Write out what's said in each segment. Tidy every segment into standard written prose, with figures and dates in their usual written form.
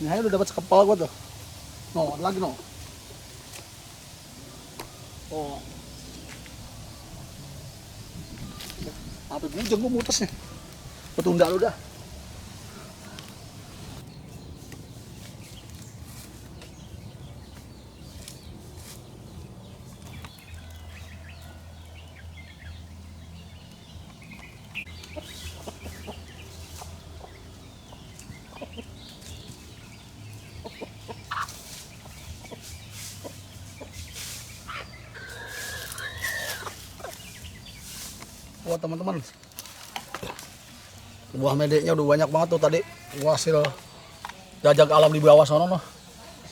Ini aja udah dapat sekepal gua tuh. No, ada lagi no. Oh. Apa bujang gua mutasnya. Petunda lu dah. Wah teman-teman, buah medeknya udah banyak banget tuh tadi. Gua hasil jajak alam di bawah sana noh.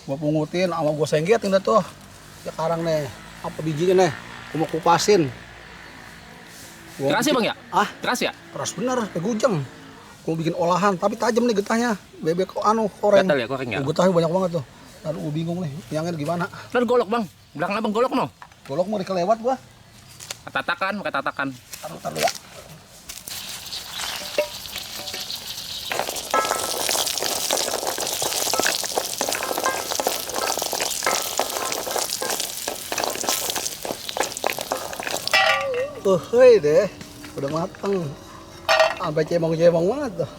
Gua pungutin sama gua senggetin dah tuh. Sekarang nih, apa bijinya nih? Gua mau kupasin. Keras ya bang ya? Ah, Keras ya? keras bener, kayak gujang. Gua bikin olahan, tapi tajam nih getahnya. Bebek koreng. Gatal ya koreng ya? Getahnya banyak banget tuh. Lalu gua bingung nih, nyangin gimana? Lalu golok bang, belakang abang golok no? Golok mau dikelewat gua. Tatakan, pakai tatakan. Taruh ya. Hei deh, udah matang. Sampai cemong-cemong banget tuh.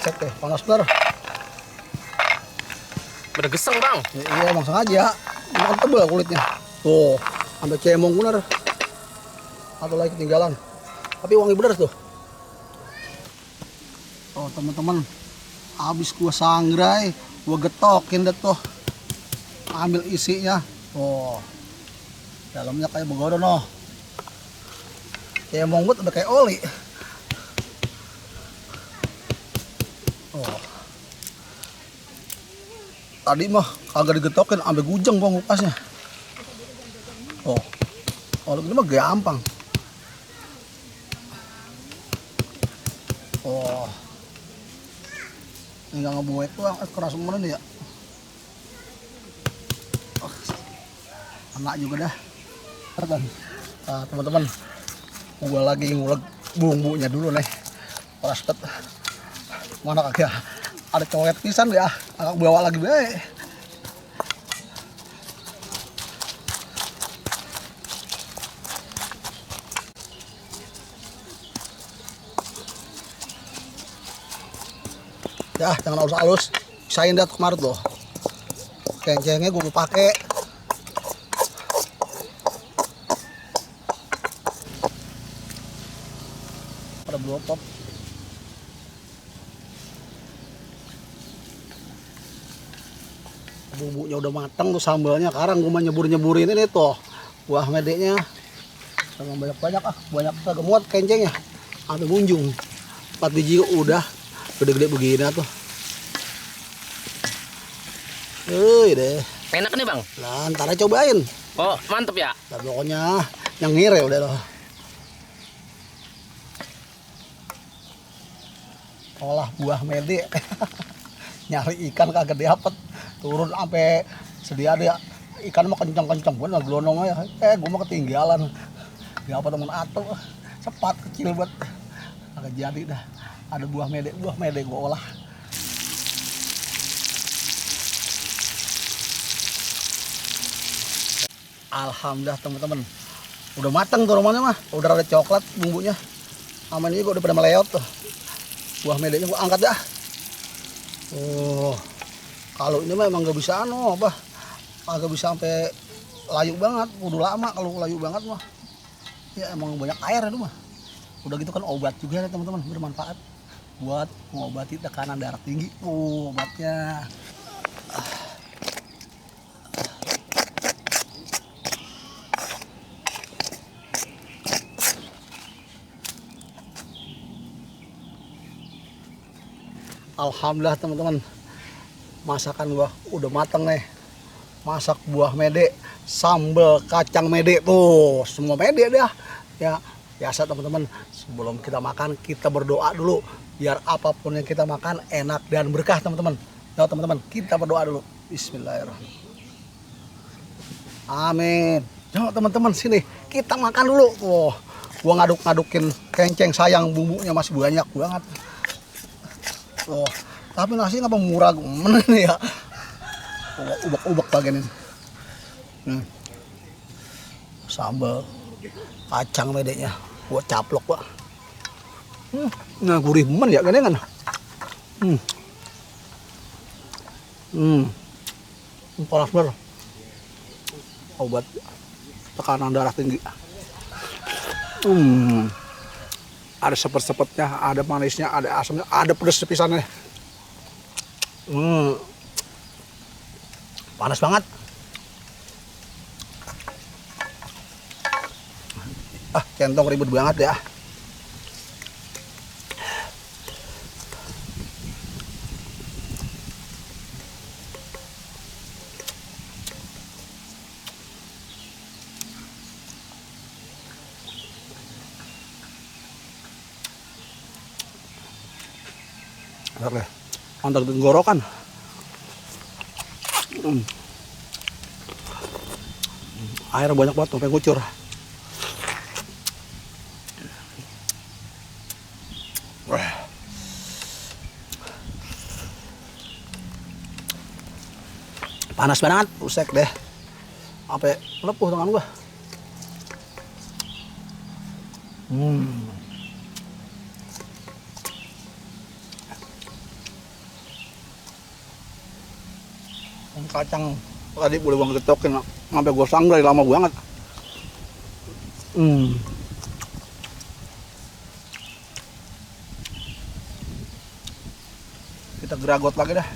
Cek deh, panas bener. Udah geseng bang. Iya emang sengaja. Ini kan tebal kulitnya. Tuh, sampai cemong bener. Atau lagi ketinggalan. Tapi wangi bener tuh. Oh teman-teman, habis gua sangrai, gua getokin deh tuh. Ambil isinya. Oh, dalamnya kayak begodo noh. Cemong banget udah kayak oli. Oh. Tadi mah kagak digetokin sampai gujang gua ngupasnya. Oh. Kalau gini mah gampang. Oh. Ini enggak ngebuat tuh keras bener ya. Oh. Enak juga dah. Nah, teman-teman. Gua lagi ngulek bumbunya dulu nih. Keras banget. Mana kagak ada coret pisan ya, agak bawa lagi baik. Ya, jangan halus-halus. Pisahin dah kemarin tuh. Kencengnya gue pakai. Ada blopop. Bumbunya udah matang tuh sambalnya. Sekarang gue mau nyebur-nyeburin ini tuh buah medeknya. Jangan banyak-banyak banyak kagak muat kencengnya. Sampai munjung. 4 biji udah gede-gede begini tuh. Deh. Enak nih bang. Lah, ntar aja cobain. Oh mantep ya. Nah, pokoknya nyengir ya udah loh. Olah buah mede. Nyari ikan kagak dapet. Turun sampai sedia dia ikan mah kencang-kencang bener gelondong aja. Gua mah ketinggalan. Diapa temen atuh. Cepat kecil banget. Kagak jadi dah. Ada buah mede gua olah. Alhamdulillah teman-teman. Udah matang tuh rumahnya mah. Udah ada coklat bumbunya. Aman ini gua udah pada meleot tuh. Buah medenya gua angkat dah. Oh. Kalau ini mah emang gak bisa apa. Kagak bisa sampai layu banget. Udah lama kalau layu banget mah. Ya emang banyak air itu mah. Udah gitu kan obat juga ya teman-teman, bermanfaat buat mengobati tekanan darah tinggi. Oh, obatnya. Alhamdulillah teman-teman, masakan gua udah mateng nih. Masak buah mede, sambal kacang mede tuh, semua mede dah. Ya biasa teman-teman, sebelum kita makan kita berdoa dulu biar apapun yang kita makan enak dan berkah teman-teman. Ya teman-teman, kita berdoa dulu. Bismillahirrahmanirrahim. Amin. Yuk teman-teman sini kita makan dulu. Gua ngaduk-ngadukin kenceng sayang bumbunya masih banyak banget. Oh, tapi nasi ngapa murah men ini ya. Ubak-ubak bagian ini. Sambal kacang medeknya buat caplok pak. Nah gurih men ya kan. Panas bener. Obat tekanan darah tinggi. Ada sepet-sepetnya, ada manisnya, ada asamnya, ada pedes pisannya. Panas banget. Centong ribet banget ya. Oke, mantap tenggorokan. Air banyak banget sampai ngucur. Panas banget, usek deh. Sampai lepuh tangan gua. Kacang tadi boleh bang getokin sampai gua sangrai lama banget. Kita geragot lagi dah.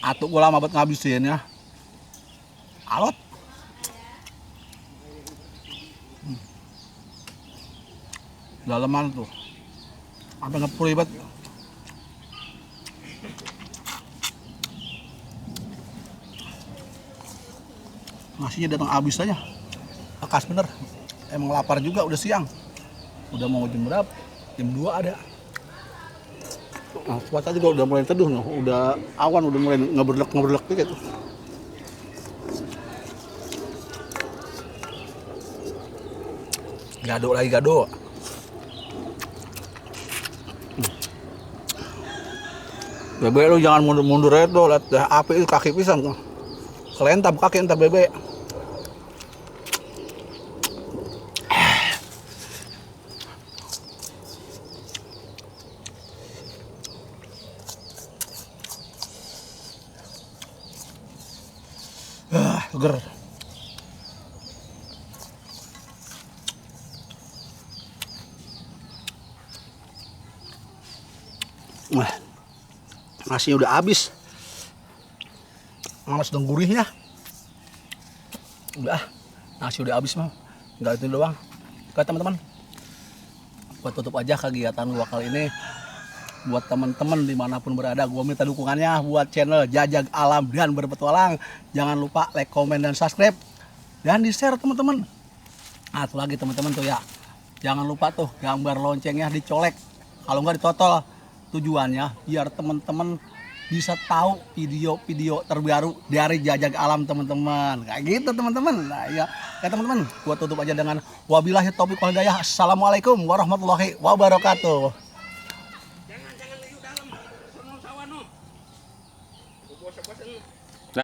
Atuk gua lama banget ngabisin ya. Alot. Daleman tuh. Sampai ngepul banget. Nasinya datang habis aja. Lekas bener. Emang lapar juga, udah siang. Udah mau jam berapa? Jam 2 ada. Nah, cuaca juga udah mulai teduh, udah awan udah mulai ngeberlek gitu. Gado lagi gado. Bebek lu jangan mundur aja tuh, lihat api itu kaki pisang tuh. Kelentam kaki entar bebek. Seger. Nah, nasinya udah habis. Malas dan gurihnya. Udah, nasi udah habis mah. Enggak itu doang. Oke teman-teman, buat tutup aja kegiatan gua kali ini. Buat teman-teman dimanapun berada, gua minta dukungannya buat channel Jajag Alam dan Berpetualang. Jangan lupa like, komen, dan subscribe. Dan di-share teman-teman. Nah, itu lagi teman-teman tuh ya. Jangan lupa tuh gambar loncengnya dicolek. Kalau nggak ditotol. Tujuannya biar teman-teman bisa tahu video-video terbaru dari Jajag Alam teman-teman. Kayak gitu teman-teman. Nah ya, teman-teman, gua tutup aja dengan wabillahi taufiq wal hidayah. Assalamualaikum warahmatullahi wabarakatuh.